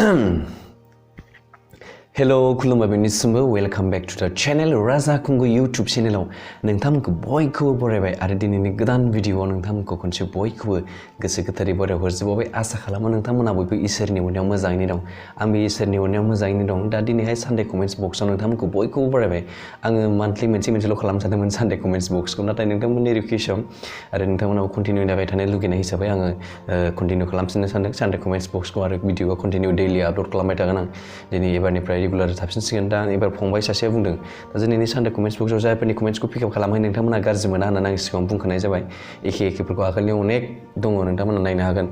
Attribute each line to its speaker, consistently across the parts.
Speaker 1: Hello, खुलुमबाय बेनिसिमबो welcome back to द channel राजा खुंगुर यूट्यूब चैनलाव नोंथांमोनखौ बयखौबो बरायबाय आरो दिनैनि गोदान भिडिअआव नोंथांमोनखौ खनसे बयखौबो गोसो गोथारै बरायहरजोबबाय आसा खालामो नोंथांमोना बयबो इसोरनि अननायाव मोजाङैनो दं आंबो इसोरनि अननायाव मोजाङैनो दं दा दिनैहाय सानडे कमेन्ट्स बक्सआव नोंथांमोनखौ बयखौबो बरायबाय आङो मान्थलि मोनसेल' खालामनो सानदोंमोन सानडे कमेन्ट्स बक्सखौ नाथाय नोंथांमोननि रिक्वेस्टआव आरो नोंथांमोनाव कन्टिनिउ नायबाय थानो लुगैनाय हिसाबै आङो कन्टिनिउ खालामफिननो सानदों सानडे कमेन्ट्स बक्सखौ आरो भिडिअआ कन्टिनिउ डेलि आपल'ड खालामबाय थागोन आं दिनै एबारनिफ्राय रेगुलार थाफिनसिगोन दा एबार फंबाय सासेया बुंदों दा दिनैनि सानडे कमेन्ट्स बक्सआव जायफोरनि कमेन्ट्सखौ पिकआप खालामो नोंथांमोना गाज्रि मोना होननानै आं सिगाङाव बुंखानाय जाबाय एखेफोरखौ आगोलनि अनेक दङ नोंथांमोना नायनो हागोन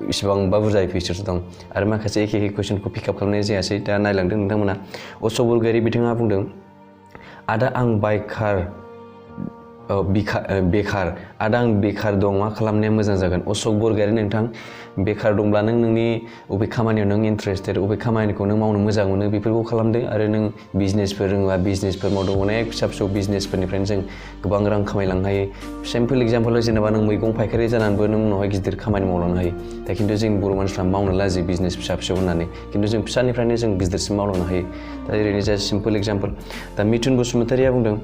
Speaker 1: इसिबांबा बुरजा फिचार्स दं आरो माखासे एखे कुइसनखौ पिकआप खालामनाय जायासै दा नायलांदों नोंथांमोना असक बरगयारि बिथाङा बुंदों आदा आं बेखार आदा आं बेखार दं मा खालामनाया मोजां जागोन असक बरगयारि नोंथां बेखार दंब्ला नोंनि अबे खामानियाव नों इन्ट्रेस्टेड अबे खामानिखौ नों मावनो मोजां मोनो बेफोरखौ खालामदो आरो नों बिजनेसफोर रोङोबा बिजनेसफोर मावदों अनेक फिसा फिसौ बिजनेसफोरनिफ्रायनो जों गोबां रां खामायलांनो हायो सिम्पोल एग्जाम्पल जेनेबा नों मैगं फायखारि जानानैबो नों उनावहाय गिदिर खामानि मावलांनो हायो दा खिन्थु जों बर' मानसिफ्रा मावनो लाजियो बिजनेस फिसा फिसौ होननानै खिन्थु जों फिसानिफ्रायनो जों गिदिरसिम मावलांनो हायो दा ओरैनो जा सिम्पोल एग्जाम्पल दा मिथुन बसुमतारिया बुंदों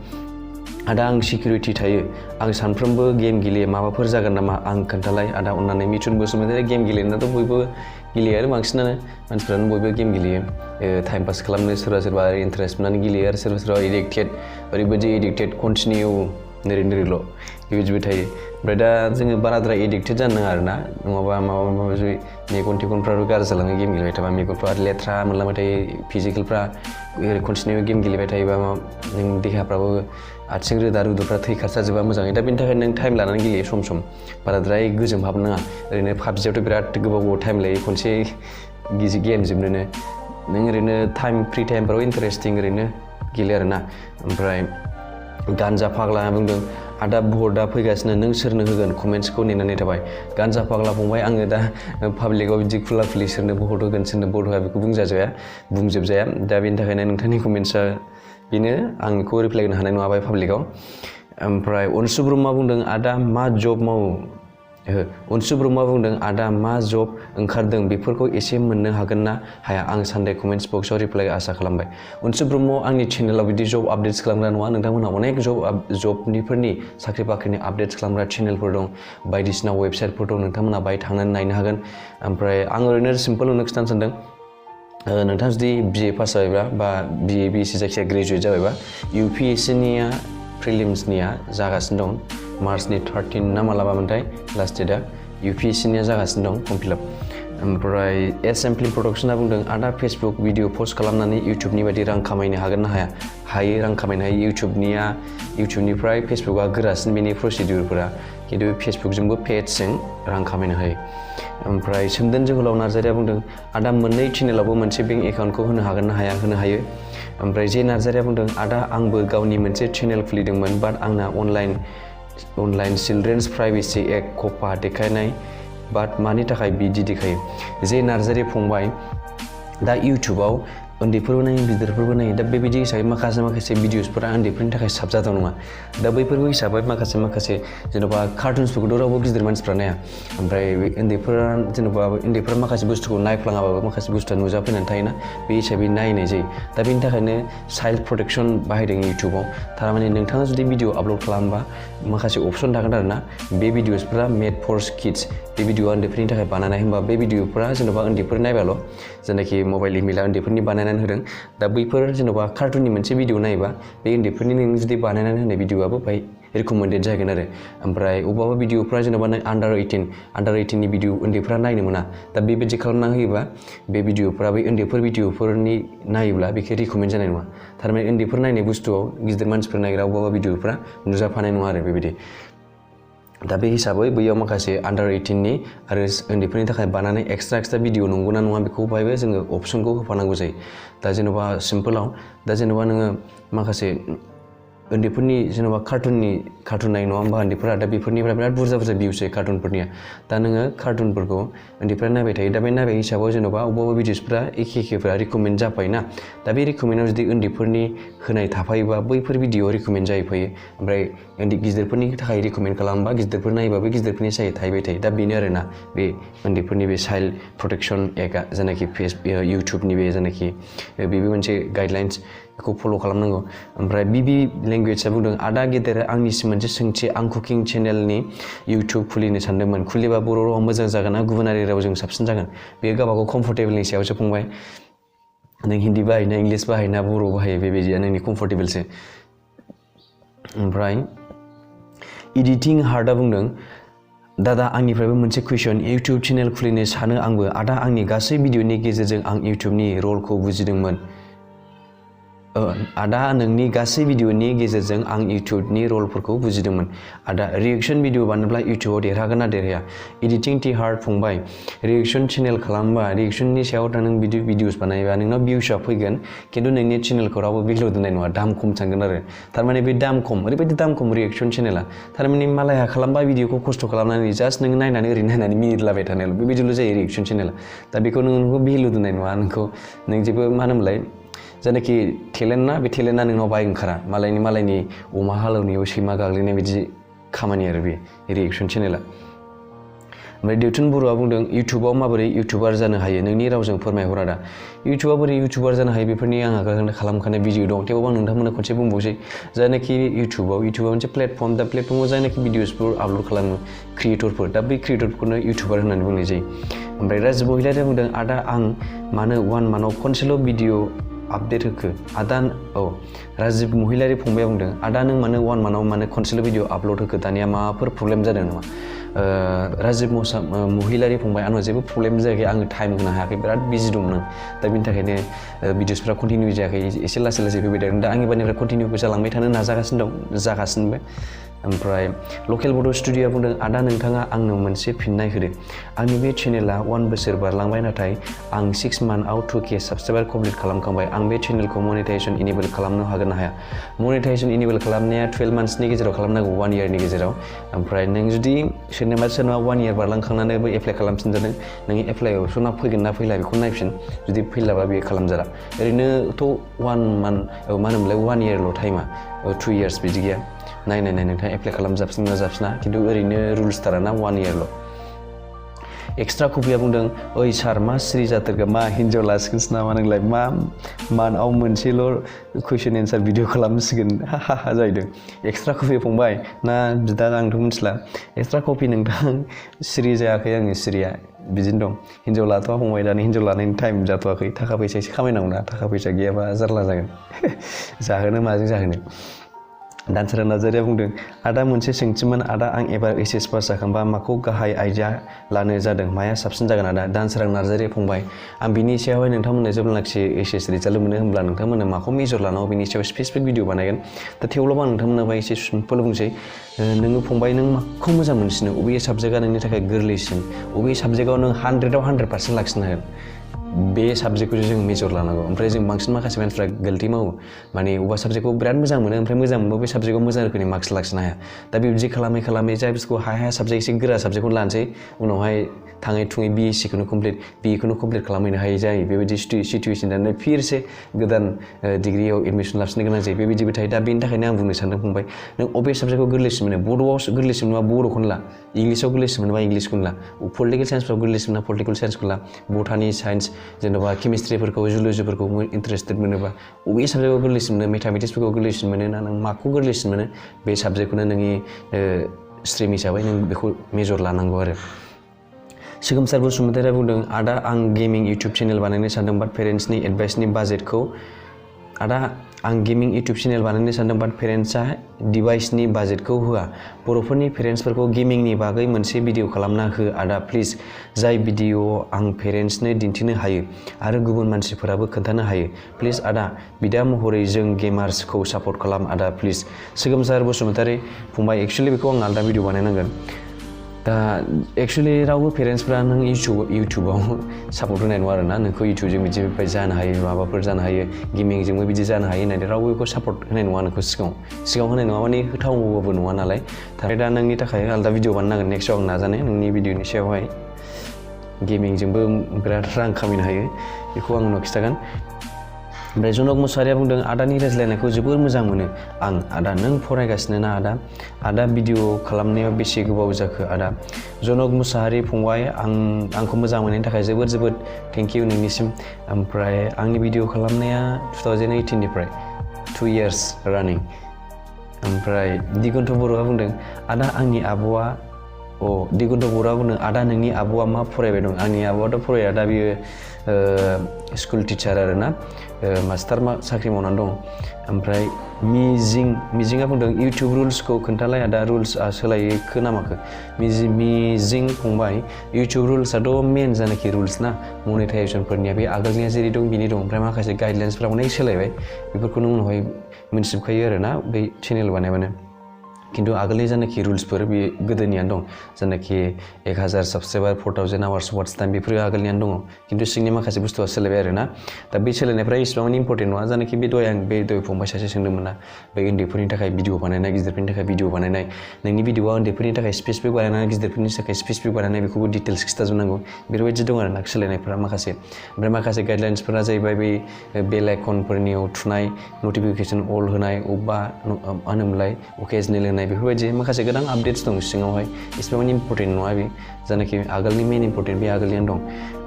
Speaker 1: आदा आं सिकिउरिटि थायो आं सानफ्रोमबो गेम गेलेयो माबाफोर जागोन नामा आं खोन्थालाय आदा अननानै मिथुन बसुमतारि गेम गेलेनायाथ' बयबो गेलेयो आरो बांसिनानो मानसिफ्रानो बयबो गेम गेलेयो टाइम पास खालामनो सोरबा इन्टारेस्ट मोननानै गेलेयो आरो सोरबा एडिक्टेड ओरैबायदि एडिक्टेड कन्टिनिउ नोरैल' बेबायदिबो थायो ओमफ्राय दा जोङो बाराद्राय एडिक्टेड जानो नाङा आरोना नङाबा माबा मेगन थेगनफ्राबो गाज्रि जालाङो गेम गेलेबाय थाबा मेगनफ्रा लेथ्रा मोनलांबाय थायो फिजिकेलफ्रा कन्टिनिउ गेम गेलेबाय थायोबा नों देहाफ्राबो आथिं रोदा रुदुफ्रा थै खारसारजोबा मोजाङै दा बेनि थाखाय नों टाइम लानानै गेलेयो सम बाराद्राय गोजोमहाब नाङा ओरैनो पाबजियावथ' बिराद गोबाव टाइम लायो खनसे गेम जोबनोनो नों ओरैनो फ्रि टाइमफ्राव इन्टारेस्टिं ओरैनो गेलेयो आरोना ओमफ्राय गान्जा फाग्ला बुंदों आदा भटआ फैगासिनो नों सोरनो होगोन कमेन्ट्सखौ नेनानै थाबाय गान्जा फाग्ला फंबाय आङो दा पाब्लिकआव बिदि खुला खुलि सोरनो भट होगोन सोरनो भट होआ बेखौ बुंजोबजाया दा बेनि थाखायनो नोंथांनि कमेन्ट्सआ बेनो आं बेखौ रिप्लाय होनो हानाय नङा पाब्लिकआव ओमफ्राय अनसु ब्रह्मआ बुंदों आदा मा जब मावो अनसु ब्रह्मआ बुंदों आदा मा जब ओंखारदों बेफोरखौ एसे मोननो हागोन ना हाया आं सानडे कमेन्ट्स बक्सआव रिप्लाय आसा खालामबाय अनसु ब्रह्म आंनि चेनेलाव बिदि जब आपडेट्स खालामग्रा नङा नोंथांमोनहा अनेक जबनिफोरनि साख्रि बाख्रिनि आपडेट्स खालामग्रा चेनेलफोर दं बायदिसिना वेबसाइटफोर दं नोंथांमोनहा बाहाय थांनानै नायनो हागोन ओमफ्राय आं ओरैनो सिम्पोल होनो खिन्थानो सानदों नोंथां जुदि बिए पास जाबायबा बा बिए बिएससि जायखिजाया ग्रेजुवेट जाबायबा इउपिएससिनिया प्रिलिम्सनिया जागासिनो दं मार्चनि 13 ना मालाबामोनथाय लास्ट डेटआ इउपिएससिनिया जागासिनो दं फर्म फिलआप ओमफ्राय एस एम फिल्म प्रडाक्शना बुंदों आदा फेसबुक भिडिअ पस्ट खालामनानै इउटुबनि बायदि रां खामायनो हागोन ना हाया हायो रां खामायनो हायो इउटुबनिफ्राय फेसबुकआ गोरासिन बेनि प्रसिडिउरफोरा खिन्थु फेसबुकजोंबो पेजजों रां खामायनो हायो ओमफ्राय सोमदोन जोहोलाव नार्जारिया बुंदों आदा मोननै चेनेलावबो मोनसे बेंक एकाउन्टखौ होनो हागोन ना हाया होनो हायो ओमफ्राय जे नार्जारिया बुंदों आदा आंबो गावनि मोनसे चेनेल खुलिदोंमोन बाट आंना अनलाइन चिल्ड्रेन्स प्राइभेसि एक्ट कपा देखायनाय बाट मानि थाखाय बिदि देखायो जे नार्जारि फंबाय दा इउटुबाव उन्दैफोरबो नायो गिदिरफोरबो नायो दा बेबायदि हिसाबै माखासे भिडिअसफोरा उन्दैफोरनि थाखाय साबजाथाव नङा दा बैफोरबो हिसाबै माखासे जेन'बा कार्टुन्सफोरखौथ' रावबो गिदिर मानसिफ्रा नाया ओमफ्राय उन्दैफोरा माखासे बुस्थुखौ नायफ्लाङाबाबो माखासे बुस्थुआ नुजाफैनानै थायोना बे हिसाबै नायनाय जायो दा बेनि थाखायनो चाइल्ड प्रटेक्शन बाहायदों इउटुबाव थारमाने नोंथाङा जुदि भिडिअ आपल'ड खालामोबा माखासे अपसन थागोन आरोना बे भिडिअसफोरा मेड फर किड्स बे भिडिअआ उन्दैफोरनि थाखाय बानायनाय होनबा बे भिडिअफोरा जेन'बा उन्दैफोर नायबाल' जेनाखि मबाइल इमेला उन्दैफोरनि बानायनानै होदों दा बैफोर जेन'बा कार्टुननि मोनसे भिडिअ नायोबा बे उन्दैफोरनि नों जुदि बानायनानै होनाय भिडिअआबो बाहाय रिकमेन्डेड जागोन आरो ओमफ्राय अबेबा भिडिअफ्रा जेन'बा नों आन्डार 18नि भिडिअ उन्दैफ्रा नायनो मोना दा बेबायदि खालामना होयोबा बे भिडिअफ्रा बै भिडिअफोरनि नायोब्ला बेखौ रिकमेन्ड जानाय नङा थारमाने उन्दैफोर नायनाय बुस्थुआव गिदिर मानसिफोर नायग्रा अबेबा भिडिअफ्रा नुजाफानाय नङा आरो बेबायदि दा बे हिसाबै बैयाव माखासे आन्डार 18नि आरो उन्दैफोरनि थाखाय बानायनाय एक्सट्रा भिडिअ नंगौना नङा बेखौ बाहायबो जोङो अपसनखौ होफानांगौ जायो दा जेन'बा सिम्पोलाव दा जेन'बा नोङो माखासे उन्दैफोरनि जेनेबा कार्टुन नाय नङा होमबा उन्दैफोरा दा बेफोरनिफ्राय बिराद बुरजा भिउस जायो कार्टुनफोरनिया दा नोङो कार्टुनफोरखौ उन्दैफ्रा नायबाय थायो दा बे नायबाय हिसाबाव जेनेबा अबेबा भिडिअसफ्रा एखेफ्रा रिकमेन्ड जाफायोना दा बे रिकमेन्डआव जुदि उन्दैफोरनि होनाय थाफायोबा बैफोर भिडिअ रिकमेन्ड जाहैफायो ओमफ्राय गिदिरफोरनि थाखाय रिकमेन्ड खालामबा गिदिरफोर नायोबा बे गिदिरफोरनि सायाव थाहैबाय थायो दा बेनो आरोना बे उन्दैफोरनि बे चाइल्ड प्रटेक्शन एक्टआ जेनाखि इउटुबनि बे जेनाखि बेबो मोनसे गाइडलाइन्स बेखौ फल' खालामनांगौ ओमफ्राय बिबि लेंगुवेजआ बुंदों आदा गेदेर आंनिसिम मोनसे सोंथि आं कुकिं चेनेलनि इउटुब खुलिनो सानदोंमोन खुलिबा बर' रावा मोजां जागोन ना गुबुनारि रावजों साबसिन जागोन बेयो गावबागाव कम्फर्टेबलनि सायावसो फंबाय नों हिन्दी बाहायना इंलिस बाहायना बर' बाहायो बेबायदिया नोंनि कम्फर्टेबलसो ओमफ्राय एडिटिं हार्टआ बुंदों दादा आंनिफ्रायबो मोनसे कुइसन इउटुब चेनेल खुलिनो सानो आंबो आदा आंनि गासै भिडिअनि गेजेरजों आं इउटुबनि रलखौ बुजिदोंमोन आदा नोंनि गासै भिडिअनि गेजेरजों आं इउटुबनि रलफोरखौ बुजिदोंमोन आदा रिएक्शन भिडिअ बानायब्ला इउटुबाव देरहागोन ना देरहाया एडिटिं टि हार्ट फंबाय रिएक्शन चेनेल खालामबा रिएक्शननि सायाव दा नों भिडिअस बानायबा नोंनाव भिउसआ फैगोन खिन्थु नोंनि चेनेलखौ रावबो भेलु दोननाय नङा दाम खम थांगोन आरो थारमाने बे दाम खम ओरैबायदि दाम खम रिएक्शन चेनेला थारमाने मालाया खालामबा भिडिअखौ खस्थ' खालामनानै जास्ट नों नायनानै ओरैनो नायनानै मिनिट लाबाय थानायल' बेबायदिल' जायो रिएक्शन चेनेला दा बेखौ नोंखौ भेलु दोननाय नङा नों जेबो मा होनोमोनलाय जायनाखि टेलेन्ट ना बे टेलेन्टआ नोंनाव बाहाय ओंखारा मालायनि अमा हालेवनायाव सैमा गाग्लिनाय बिदि खामानि आरो बे रिएक्शन चेनेला ओमफ्राय देवथुन बर'आ बुंदों इउटुबाव माबोरै इउटुबार जानो हायो नोंनि रावजों फोरमायहर आदा इउटुबाव बोरै इउटुबार जानो हायो बेफोरनि आंहा खालामखानाय भिडिअ दं थेवबो आं नोंथांमोननो खनसे बुंबावसै जायनाखि इउटुबाव मोनसे प्लेटफर्म दा प्लेटफर्माव जायनाखि भिडिअसफोर आपल'ड खालामो क्रिएटरफोर दा बै क्रिएटरफोरखौनो इउटुबार होननानै बुंनाय जायो ओमफ्राय राजिब महिलारिया बुंदों आदा आं मानो 1 मान्थआव खनसेल' भिडिअ आपडेट होखो आदा राजिब महिलारि फंबाया बुंदों आदा नों मानो 1 मान्थआव मानो खनसेल' भिडिअ आपल'ड होखो दानिया माबाफोर प्रब्लेम जादों नामा राजिब महिलारि फंबाय आंनाव जेबो प्रब्लेम जायाखै आङो टाइम होनो हायाखै बिराद बिजि दंमोन दा बिनि थाखायनो भिडिअसफ्रा कन्टिनिउ जायाखै एसे लासै फैबाय थादों दा आंनि बानिफ्राय कन्टिनिउ जालांबाय थानो नाजागासिनो दं जागासिनोबो ओमफ्राय लकेल बड' स्टुडिअ'आ बुंदों आदा नोंथाङा आंनो मोनसे फिननाय होदो आंनि बे चेनेला 1 बोसोर बारलांबाय नाथाय आं 6 मान्थआव 2K साबसक्राइबार कमप्लिट खालामखांबाय आं बे चेनेलखौ मनेटाइजेसन इनेबल खालामनो हागोन ना हाया मनेटाइजेसन इनेबल खालामनाया 12 मान्थ्सनि गेजेराव खालामनांगौ 1 इयारनि गेजेराव ओमफ्राय नों जुदि सोरनोबा 1 इयार बारलांखांनानैबो एप्लाइ खालामफिनजादों नोंनि एप्लाइ अपसना फैगोन ना फैला बेखौ नायफिन जुदि फैलाबा बेयो खालामजाला ओरैनोथ' 1 मान्थ मा होनोमोनलाय 1 इयारल' टाइमा 2 इयार्स बिदि गैया नायनाय नोंथाङा एप्लाइ खालामजाबसिना खिन्थु ओरैनो रुल्सथाराना 1 इयारल' एक्सट्रा कपिया बुंदों ओइ सार मा सिरि जाथारगोन मा हिन्जाव लासिगोनसो नामा नोंलाय मा मान्थआव मोनसेल' कुइसन एन्सार भिडिअ खालामसिगोन हा जाहैदों एक्सट्रा कपि फंबाय ना बिदा आंथ' मिथिला एक्सट्रा कपि नोंथां सिरि जायाखै आङो सिरिया बिदिनो दं हिन्जाव लाथ'वा फंबाय दानि हिन्जाव लानायनि टाइम जाथ'वाखै थाखा फैसा एसे खामायनांगौ ना थाखा फैसा गैयाबा जारला जागोन जाहोनो माजों जाहोनो दानसोरा नार्जारिया बुंदों आदा मोनसे सोंथिमोन आदा आं एबार HS पास जाखांबा माखौ गाहाय आयदा लानो जादों माया साबसिन जागोन आदा दानसोरां नार्जारि फंबाय आं बिनि सायावहाय नोंथांमोननो जेब्लानाखि HS रिजाल्ट मोनो होमब्ला नोंथांमोननो माखौ मेजर लानांगौ बिनि सायाव स्पेसिफिक भिडिअ बानायगोन दा थेवब्लाबो आं नोंथांमोननोबा एसे सिम्पल बुंसै नोङो फंबाय नों माखौ मोजां मोनसिनो अबे साबजेक्टआ नोंनि थाखाय गोरलैसिन अबे साबजेक्टआव नों 100आव 100% लाखिनो हागोन बे साबजेक्टखौ जों मेजर लानांगौ ओमफ्राय जों बांसिन माखासे मानसिफ्रा गोल्टी मावो माने अबा साबजेक्टखौ बिराद मोजां मोनो ओमफ्राय मोजां मोनबा बे साबजेक्टआव मोजां रोखोमनि मार्क्स लाखिनो हाया दा बिदि खालामै जाय बुस्थुखौ हाया साबजेक्ट एसे गोरा साबजेक्टखौ लानोसै उनावहाय थाङै थुङै BSc खौनो कमप्लिट खालामहैनो हायै जायो बेबायदि सिटुवेसन दानो फिरसे गोदान डिग्रियाव एडमिसन लाफिननो गोनां जायो बेबायदिबो थायो दा बेनि थाखायनो आं बुंनो सानदों फंबाय नों अबे साबजेक्टखौ गोरलैसिन मोनो बड'आव गोरलैसिन मोनबा बड'खौनो ला इंलिसाव गोरलैसिन मोनबा इंलिसखौनो ला पलिटिकेल साइन्सफ्राव गोरलैसिन मोनबा पलिटिकेल साइन्सखौ ला बटानि साइन्स जेनेबा केमिस्ट्रिफोरखौ जुल'जिफोरखौ इन्टारेस्टेड मोनोबा अबे साबजेक्टआव गोरलैसिन मोनो मेथामेटिक्सफोरखौ गोरलैसिन मोनो ना नों माखौ गोरलैसिन मोनो बे साबजेक्टखौनो नोंनि स्ट्रिम हिसाबै नों बेखौ मेजर लानांगौ आरो सोगोमसार बसुमतारिया बुंदों आदा आं गेमिं इउटुब चेनेल बानायनो सानदों बाट पेरेन्ट्सनि एडभाइसनि बाजेटखौ आदा आं गेमिं इउटुब चेनेल बानायनो सानदों बाट पेरेन्ट्सआ डिभाइसनि बाजेटखौ होआ बर'फोरनि पेरेन्ट्सफोरखौ गेमिंनि बागै मोनसे भिडिअ खालामना हो आदा प्लिज जाय भिडिअ आं पेरेन्ट्सनो दिन्थिनो हायो आरो गुबुन मानसिफोराबो खोन्थानो हायो प्लिज आदा बिदा महरै जों गेमार्सखौ सापर्ट खालाम आदा प्लिज सोगोमसार बसुमतारि फंबाय एक्सुवेलि बेखौ आं आलदा भिडिअ बानायनांगोन दा एक्चुअली रावबो पेरेन्टसफ्रा नों इउटुबाव सापर्ट होनाय नङा आरोना नोंखौ इउटुबजों बिदि जानो हायो माबाफोर जानो हायो गेमिंजोंबो बिदि जानो हायो होननानै रावबो बेखौ सापर्ट होनाय नङा नोंखौ सिगाङाव होनाय नङा माने होथावबो नङा नालाय थारमाने दा नोंनि थाखाय आलदा भिडिअ बानायनांगोन नेक्स्टआव आं नाजानाय नोंनि भिडिअनि सायावहाय गेमिंजोंबो बिराद रां खामायनो हायो बेखौ आं उनाव खिन्थागोन ओमफ्राय जनक मुसाहारिया बुंदों आदानि रायज्लायनायखौ जोबोर मोजां मोनो आं आदा नों फरायगासिनो ना आदा भिडिअ खालामनायाव बेसे गोबाव जाखो आदा जनक मुसाहारि फंबाय आंखौ मोजां मोननायनि थाखाय जोबोद थेंक इउ नोंनिसिम ओमफ्राय आंनि भिडिअ खालामनाया 2018 निफ्राय 2 years रानिं ओमफ्राय दिगन्त बर'आ बुंदों आदा आंनि आब'आ दिगन्त बर'आ बुंदों आदा नोंनि आब'आ मा फरायबाय दं आंनि आब'आथ' फराया दा बियो स्कुल टिचार आरोना मास्टार साख्रि मावनानै दं ओमफ्राय मिजिङा बुंदों इउटुब रुल्सखौ खोन्थालाय आदा रुल्सआ सोलायखो ना माखो मिजिं फंबाय इउटुब रुल्सआथ' मेन जानाखि रुल्स ना मनेटाइजेसनफोरनिया बे आगोलनिया जेरै दं बिनि दं ओमफ्राय माखासे गाइडलाइन्सफ्रा अनेक सोलायबाय बेफोरखौ नों उनावहाय मोनथिजोबखायो आरोना बै चेनेल बानायबानो खिन्थु आगोलनि जानाखि रुल्सफोर बे गोदोनियानो दं जानाखि 1000 साबसक्राइबार 4000 आवार्स वाट्स टाइम बेफोरो आगोलनियानो दङ खिन्थु सिंनि माखासे बुस्थुआ सोलायबाय आरोना दा बे सोलायनायफ्रा इसेबां इम्पर्टेन्ट नङा जानाखि बे दय फंबाय सासे सोंदोंमोन ना बे उन्दैफोरनि थाखाय भिडिअ बानायनाय गिदिरफोरनि थाखाय भिडिअ बानायनाय नोंनि भिडिअआ उन्दैफोरनि थाखाय स्पेसिफिक बानायनाय गिदिरफोरनि थाखाय स्पेसिफिक बानायनाय बेखौबो डिटेल्स खिथाजोबनांगौ बेफोरबायदि दं आरोना सोलायनायफ्रा माखासे ओमफ्राय माखासे गाइडलाइन्सफोरा जाहैबाय बै बेल आइकनफोरनियाव थुनाय नटिफिकेसन अल होनाय अबेबा मा होनोमोनलाय अकेजनेल होनाय बेफोरबायदि माखासे गोदान आपडेट्स दं सिङावहाय इसेबां इम्पर्टेन्ट नङा बे जानाखि आगोलनि मेन इम्पर्टेन्ट बे आगोलनियानो दं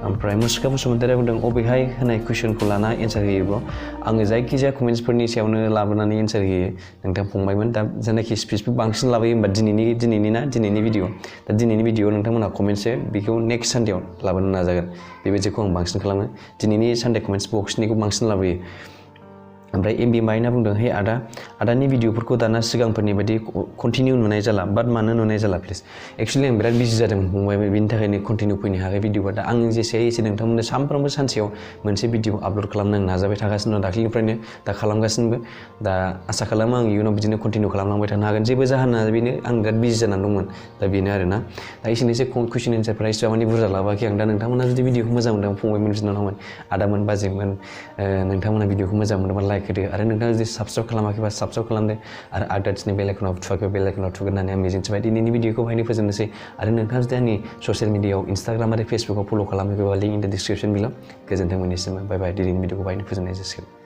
Speaker 1: ओमफ्राय मुसुखा बसुमतारिया बुंदों अबेहाय होनाय कुइसनखौ लाना एन्सार होयो ब्र आङो जायखिजाया कमेन्ट्सफोरनि सायावनो लाबोनानै एन्सार होयो नोंथां फंबायमोन दा जानाखि स्पेसिफिक बांसिन लाबोयो होमबा दिनैनि भिडिअ दा दिनैनि भिडिअ नोंथांमोनहा कमेन्टसो बेखौ नेक्स्ट सानडेआव लाबोनो नाजागोन बेबायदिखौ आं बांसिन खालामो दिनैनि सानडे कमेन्ट्स बक्सनिखौ बांसिन लाबोयो ओमफ्राय एमबि माइना बुंदों हे आदानि भिडिअफोरखौ दाना सिगांफोरनि बायदि कन्टिनिउ नुनाय जाला बाट मानो नुनाय जाला प्लिज एक्चुअलि आं बिराद बिजि जादों फंबाय बेनि थाखायनो कन्टिनिउ फैनो हायाखै भिडिअआ दा आं जेसे एसे नोंथांमोननो सानफ्रोमबो सानसेयाव मोनसे भिडिअ आपल'ड खालामनो आं नाजाबाय थागासिनो दं दाख्लिनिफ्रायनो दा खालामगासिनोबो दा आसा खालामो आं इयुनाव बिदिनो कन्टिनिउ खालामलांबाय थानो हागोन जेबो जाहोना बेनो आं बिराद बिजि जानानै दंमोन दा बेनो आरोना दा एसेनोसै कुइसन एन्सारफ्रा एसेबां मानि बुरजा लाबोआखै आं दा नोंथांमोना जुदि भिडिअखौ मोजां मोनदों फंबायमोन बिनानावमोन आदामोन बाजैमोन नोंथांमोना भिडिअखौ मोजां मोनोबा लाइक होदो आरो नोंथाङा जुदि साबस्क्राइब खालामाखैबा साबस्क्राइब खालामदो आरो आदार्सनि बेल आइकनाव थुवाखैबा बेल आइकनाव थुगोन होननानै आं मिजिंथिबाय दिनैनि भिडिअखौ बाहायनो फोजोबनोसै आरो नोंथाङा जुदि आंनि ससियेल मिडियायाव इन्स्टाग्राम आरो फेसबुकाव फल' खालामोबा लिंक इन द डिसक्रिपसन बिल' गोजोन्थों मोननिसिम बाय बाय दिनैनि भिडिअखौ बाहायनो फोजोबनाय जासिगोन